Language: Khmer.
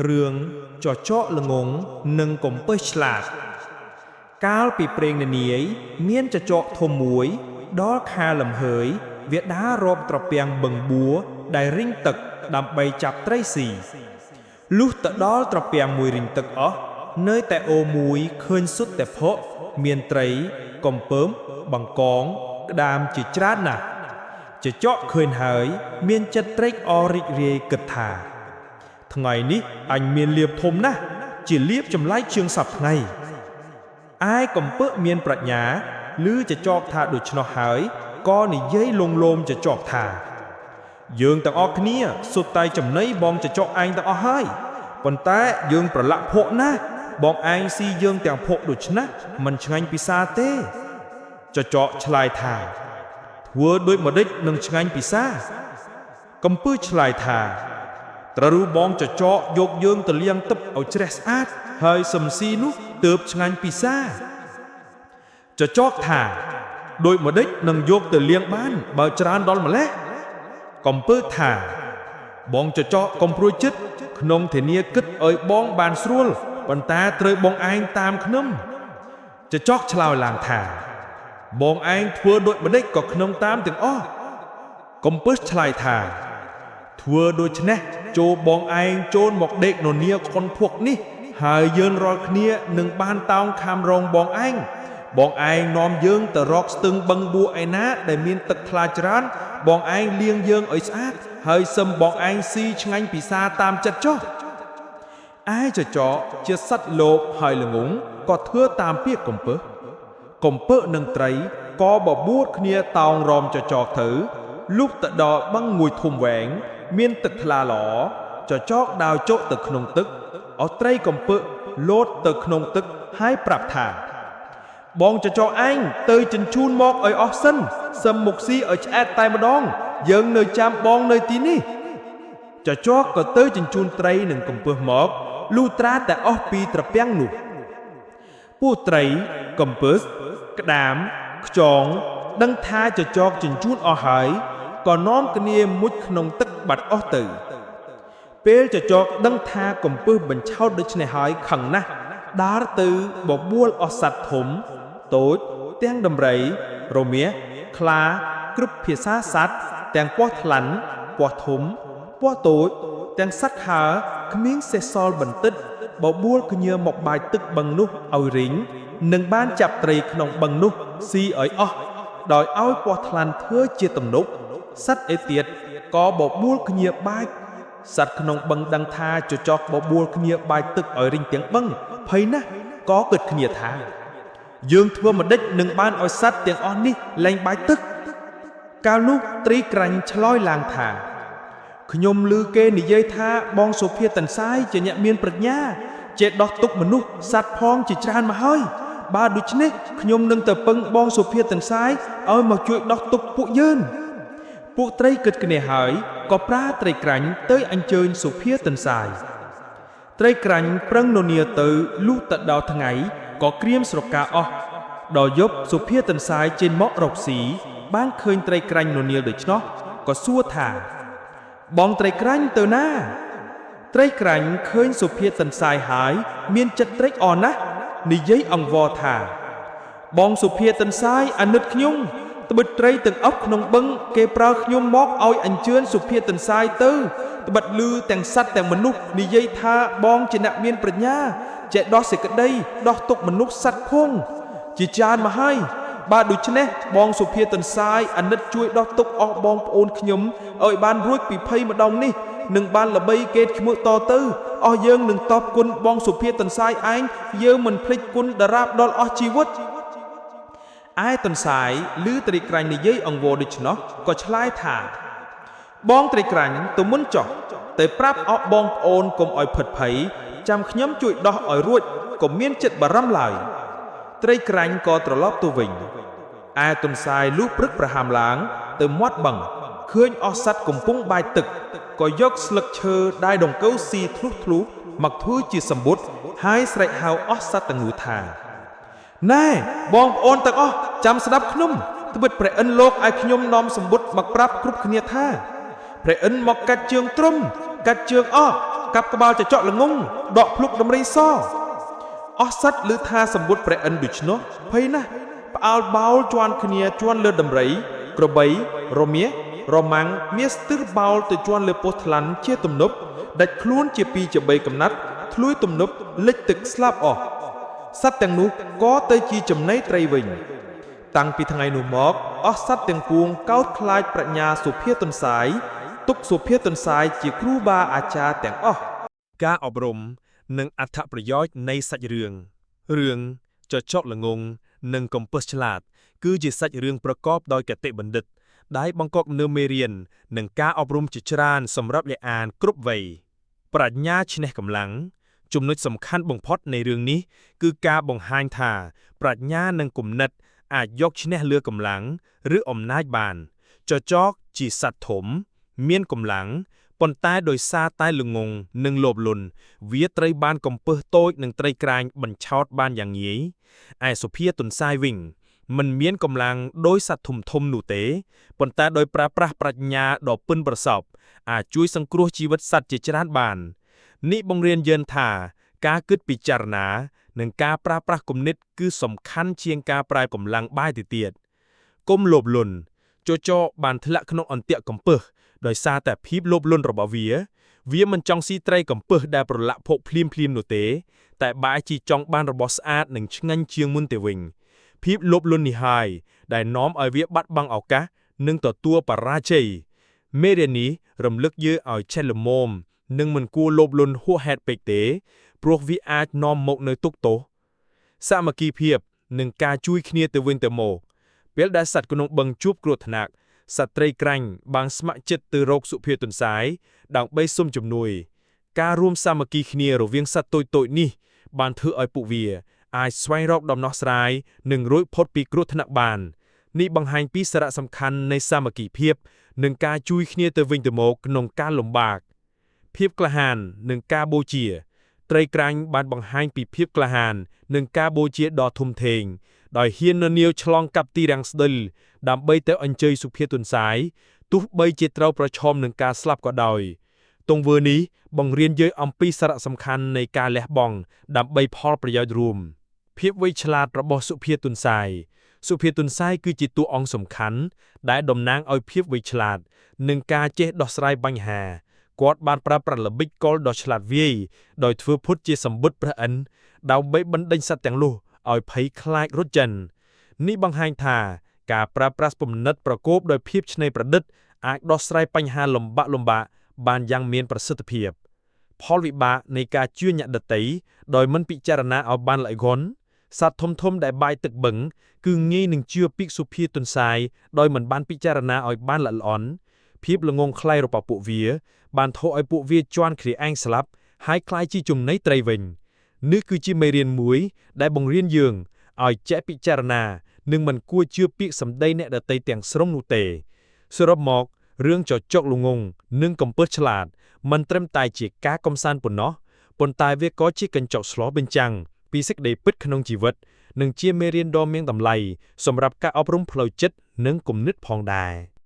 រឿងចចកល្ងងនិងកំពឹសឆ្លាតកាលពីព្រេងនានាយមានចចកធំមួយ ដល់ខាលំហើយវាដើររកត្រពាំងបឹងបួរដែលរីងទឹកដើម្បីចាប់ត្រីស៊ីលុះទៅដល់ត្រពាំងមួយរីងទឹកអស់នៅតែអូរមួយឃើញសុទ្ធតែភក់មានត្រីកំពើមបង្កងក្តាមជាច្រើនណាស់ចចកឃើញហើយ មានចិត្តត្រេកអររីករាយគិតថា ថ្ងៃនេះអញមានលៀបធំណាស់ជាលៀបចម្លែកជាងសព្វថ្ងៃឯកំពើមានប្រាជ្ញាឮចចកថាដូច្នោះហើយក៏និយាយលងលោមចចកថា យើងទាំងអស់គ្នាសុទ្ធតែចំណីបងចចកឯងទាំងអស់ហើយប៉ុន្តែយើងប្រឡាក់ភក់ណាស់បងឯងស៊ីយើងទាំងភក់ដូច្នេះមិនឆ្ងាញ់ពិសាទេចចកឆ្លើយថាធ្វើដូចម្ដេចនឹងឆ្ងាញ់ពិសាកំពើឆ្លើយថា ត្រូវបងចចកយកយើងទៅលាងទឹកឲ្យជ្រះស្អាតហើយសំស៊ីនោះទើបឆ្ងាញ់ពិសាចចកថាដោយម្ដេចនឹងយកទៅលាងបានបើច្រើនដល់ម្លេះកំពើថាបងចចកកុំព្រួយចិត្តក្នុងធានាគិតឲ្យបងបានស្រួលប៉ុន្តែត្រូវបងឯងតាមខ្ញុំចចកឆ្លើយឡើងថាបងឯងធ្វើដូចម្ដេចក៏ខ្ញុំតាមទាំងអស់កំពឹសឆ្លើយថា ធ្វើដូច្នេះចូលបងឯងចូលមកដេកននាខុនភួកនេះ ហើយយើងរាល់គ្នានឹងបានតោងខាំរងបងឯងបងឯងនាំយើងទៅរកស្ទឹងបឹងបួឯណាដែលមានទឹកថ្លាច្រើនបងឯងលាងយើងឲ្យស្អាតហើយសឹមបងឯងស៊ីឆ្ងាញ់ពិសាតាមចិត្តចុះឯចចកជាសត្វលោភហើយល្ងងក៏ធ្វើតាមពាក្យកំពើកំពើនឹងត្រីក៏បបួតគ្នាតោងរោមចចកទៅលុះទៅដល់បឹងមួយធំវែងមានទឹកថ្លាល្អចចកដើរចុកទៅក្នុងទឹកអស់ត្រីកំពើលោតទៅក្នុងទឹកហើយប្រាប់ថាបងចចកឯងទៅជញ្ជូនមកឲ្យអស់សិនសឹមមុខស៊ីឲ្យឆ្អែតតែម្ដងយើងនៅចាំបងនៅទីនេះចចកក៏ទៅជញ្ជូនត្រីនិងកំពើមកលុះត្រាតែអស់ពីត្រពាំងនោះ ពួកត្រីកំពឹសក្តាមខ្យងដឹងថាចចកជញ្ជូនអស់ហើយក៏នាំគ្នាមុជក្នុងទឹកបាត់អស់ទៅពេលចចកដឹងថាកំពឹសបញ្ឆោតដូច្នេះហើយខឹងណាស់ដើរទៅបបួលអស់សត្វធំតូចទាំងដំរីរមាសខ្លាគ្រប់ភាសាសត្វទាំងពស់ថ្លាន់ពស់ធំពស់តូចទាំងសត្វហើរគ្មានសេះសល់បន្តិចបបួលគ្នាមកបាយទឹកបឹងនោះឲ្យរីងនិងបានចាប់ត្រីក្នុងបឹងនោះស៊ីឲ្យអស់ដោយឲ្យពស់ថ្លាន់ធ្វើជាទំនប់សត្វឯទៀតក៏បបួលគ្នាបាចសត្វក្នុងបឹងដឹងថាចចកបបួលគ្នាបាយទឹកឲ្យរីងទាំងបឹងភ័យណាស់ក៏គិតគ្នាថាយើងធ្វើម្ដេចនឹងបានឲ្យសត្វទាំងអស់នេះលែងបាយទឹកកាលនោះត្រីក្រាញ់ឆ្លើយឡើងថាខ្ញុំឮគេនិយាយថាបងសុភាតន្សាយជាអ្នកមានប្រាជ្ញាចេះដោះទុក្ខមនុស្សសត្វផងជាច្រើនមកហើយបើដូច្នេះខ្ញុំនឹងទៅពឹងបងសុភាតន្សាយឲ្យមកជួយដោះទុក្ខពួកយើងពួកត្រីគិតគ្នាហើយក៏ប្រាត្រីក្រាញ់ទៅអញ្ជើញសុភាតន្សាយត្រីក្រាញ់ប្រឹងននាទៅលុះទៅដល់ថ្ងៃក៏ក្រៀមស្រកាអស់ដល់យប់សុភាតន្សាយចេញមករកស៊ីបានឃើញត្រីក្រាញ់ននាលដូច្នោះក៏សួរថាបងត្រីក្រាញ់ទៅណាត្រីក្រាញ់ឃើញសុភាតន្សាយហើយមានចិត្តត្រេកអរណាស់និយាយអង្វរថាបងសុភាតន្សាយអាណិតខ្ញុំត្បិតត្រីទាំងអស់ក្នុងបឹងគេប្រើខ្ញុំមកឲ្យអញ្ជើញសុភាតន្សាយទៅត្បិតឮទាំងសត្វទាំងមនុស្សនិយាយថាបងជាអ្នកមានប្រាជ្ញាចេះដោះសេចក្តីដោះទុក្ខមនុស្សសត្វផងជាច្រើនមកហើយបើដូច្នេះបងសុភាតន្សាយអាណិតជួយដោះទុក្ខអស់បងប្អូនខ្ញុំឲ្យបានរួចពីភ័យម្ដងនេះនឹងបានល្បីកេរ្តិ៍ឈ្មោះតទៅអស់យើងនឹងតបគុណបងសុភាតន្សាយឯងយើងមិនភ្លេចគុណដរាបដល់អស់ជីវិតឯទន្សាយឮត្រីក្រាញ់និយាយអង្វរដូច្នោះក៏ឆ្លើយថាបងត្រីក្រាញ់ទៅមុនចុះទៅប្រាប់អស់បងប្អូនកុំឲ្យភិតភ័យចាំខ្ញុំជួយដោះឲ្យរួចកុំមានចិត្តបារម្ភឡើយត្រីក្រាញ់ក៏ត្រឡប់ទៅវិញឯទន្សាយលុះព្រឹកប្រហាមឡើងទៅមាត់បឹងឃើញអស់សត្វកំពុងបាយទឹកក៏យកស្លឹកឈើដែលដង្កូវស៊ីធ្លុះធ្លុះមកធ្វើជាសម្ពុតហើយស្រែកហៅអស់សត្វទាំងនោះថាណែបងប្អូនទាំងអស់ចាំស្ដាប់ខ្ញុំត្បិតព្រះឥន្ទលោកឲ្យខ្ញុំនាំសម្ពុតមកប្រាប់គ្រប់គ្នាថាព្រះឥន្ទមកកាត់ជើងទ្រុំកាត់ជើងអស់ កាប់ក្បាលចចកល្ងងដកភ្លុកដំរីសអស់សត្វឮថាសម្ពុតព្រះឥន្ទដូច្នោះភ័យណាស់ផ្អើលបោលជន់គ្នាជន់លើដំរី ក្របីរមាសរមាំងមានស្ទើរបោលទៅជន់លើពោះថ្លាន់ជាទំនប់ដាច់ខ្លួនជាពីរជាបីកំណាត់ធ្លួយទំនប់លិចទឹកស្លាប់អស់សត្វទាំងនោះក៏ទៅជាចំណីត្រីវិញ តាំងពីថ្ងៃនោះមកអស់សត្វទាំងពួងកោតខ្លាចប្រាជ្ញាសុភាទន្សាយទុកសុភាទន្សាយជាគ្រូបាអាចារ្យទាំងអស់ ការអប់រំនិងអត្ថប្រយោជន៍នៃសាច់រឿងរឿងចចកល្ងងនិងកំពឹសឆ្លាត គឺជាសាច់រឿងប្រកបដោយកតិបណ្ឌិត ដែលបង្កប់នូវមេរៀននិងការអប់រំជាច្រើនសម្រាប់អ្នកអានគ្រប់វ័យប្រាជ្ញាឈ្នះកម្លាំងចំណុចសំខាន់បំផុតនៃរឿងនេះគឺការបង្ហាញថាប្រាជ្ញានិងគំនិតអាចយកឈ្នះលើកម្លាំងឬអំណាចបាន ចចកជាសត្វធំ មានកម្លាំងប៉ុន្តែដោយសារតែល្ងងនិងលោភលន់វាត្រូវបានកំពឹសតូចនិងត្រីក្រាញបញ្ឆោតបានយ៉ាងងាយឯសុភាទន្សាយវិញមិនមានកម្លាំងដោយសត្វធំធំនោះទេប៉ុន្តែដោយប្រើប្រាស់ប្រាជ្ញាដ៏ប៉ិនប្រសប់អាចជួយសង្គ្រោះជីវិតសត្វជាច្រើនបាននេះបង្រៀនយើងថាការគិតពិចារណានិងការប្រើប្រាស់គំនិតគឺសំខាន់ជាងការប្រើកម្លាំងបាយទៅទៀតគុំលោភលន់ ចចកបានធ្លាក់ក្នុងអន្ទាក់កំពឹសដោយសារតែភាពលោភលន់របស់វា វាមិនចង់ស៊ីត្រីកំពឹសដែលប្រឡាក់ភោគភ្លាមភ្លាមនោះទេ តែបែរជាចង់បានរបស់ស្អាតនិងឆ្ងាញ់ជាងមុនទៅវិញ ភាពលោភលន់នេះហើយដែលនាំឲ្យវាបាត់បង់ឱកាសនិងទទួលបរាជ័យមេរៀននេះរំលឹកយើងឲ្យចេះល្មមនិងមិនគួរលោភលន់ហួសហេតុពេកទេ ព្រោះវាអាចនាំមកនូវទុក្ខទោសសាមគ្គីភាពនិងការជួយគ្នាទៅវិញទៅមក ពេលដែលសត្វក្នុងបឹងជួបគ្រោះថ្នាក់សត្វត្រីក្រាញ់បានស្ម័គ្រចិត្តទៅរកសុភាទន្សាយដើម្បីសុំជំនួយ ការរួមសាមគ្គីគ្នារវាងសត្វតូចៗនេះបានធ្វើឲ្យពួកវាអាចស្វែងរកដំណោះស្រាយនិងរួចផុតពីគ្រោះថ្នាក់បាននេះបង្ហាញពីសារៈសំខាន់នៃសាមគ្គីភាពនិងការជួយគ្នាទៅវិញទៅមកក្នុងការលំបាក ភាពក្លាហាននិងការបូជា ត្រីក្រាញ់បានបង្ហាញពីភាពក្លាហាននិងការបូជាដ៏ធំធេងដោយហ៊ានននាវឆ្លងកាត់ទីរាំងស្ដិលដើម្បីទៅអញ្ជើញសុភាទន្សាយទោះបីជាត្រូវប្រឈមនឹងការស្លាប់ក៏ដោយទង្វើនេះបង្រៀនយើងអំពីសារៈសំខាន់នៃការលះបង់ដើម្បីផលប្រយោជន៍រួមភាពវៃឆ្លាតរបស់សុភាទន្សាយសុភាទន្សាយគឺជាតួអង្គសំខាន់ដែលតំណាងឲ្យភាពវៃឆ្លាតនិងការចេះដោះស្រាយបញ្ហា គាត់បានប្រើប្រាស់ល្បិចកលដ៏ឆ្លាតវៃដោយធ្វើភុតជាសម្បុតព្រះឥន្ទដើម្បីបណ្ដេញសត្វទាំងនោះឲ្យភ័យខ្លាចរត់ចិននេះបង្ហាញថាការប្រើប្រាស់គំនិតប្រកបដោយភាពច្នៃប្រឌិតអាចដោះស្រាយបញ្ហាលំបាកៗបានយ៉ាងមានប្រសិទ្ធភាព ផលវិបាកនៃការជឿញាក់ដតីដោយមិនពិចារណាឲ្យបានល្អិតល្អន់សត្វធំៗដែលបាយទឹកបឹងគឺងាយនឹងជឿពាក្យសុភាទន្សាយដោយមិនបានពិចារណាឲ្យបានល្អិតល្អន់ភាពល្ងងខ្លៃរបស់ពួកវា បានធ្វើឲ្យពួកវាជន់គ្នាឯងស្លាប់ហើយក្លាយជាចំណីត្រីវិញនេះគឺជាមេរៀនមួយដែលបង្រៀនយើងឲ្យចេះពិចារណានិងមិនគួរជឿពាក្យសម្ដីអ្នកដទៃទាំងស្រុងនោះទេសរុបមករឿងចចកល្ងងនិងកំពឹសឆ្លាតមិនត្រឹមតែជាការកំសាន្តប៉ុណ្ណោះប៉ុន្តែវាក៏ជាកញ្ចក់ឆ្លុះបញ្ចាំងពីសេចក្តីពិតក្នុងជីវិតនិងជាមេរៀនដ៏មានតម្លៃសម្រាប់ការអប់រំផ្លូវចិត្តនិងគំនិតផងដែរ។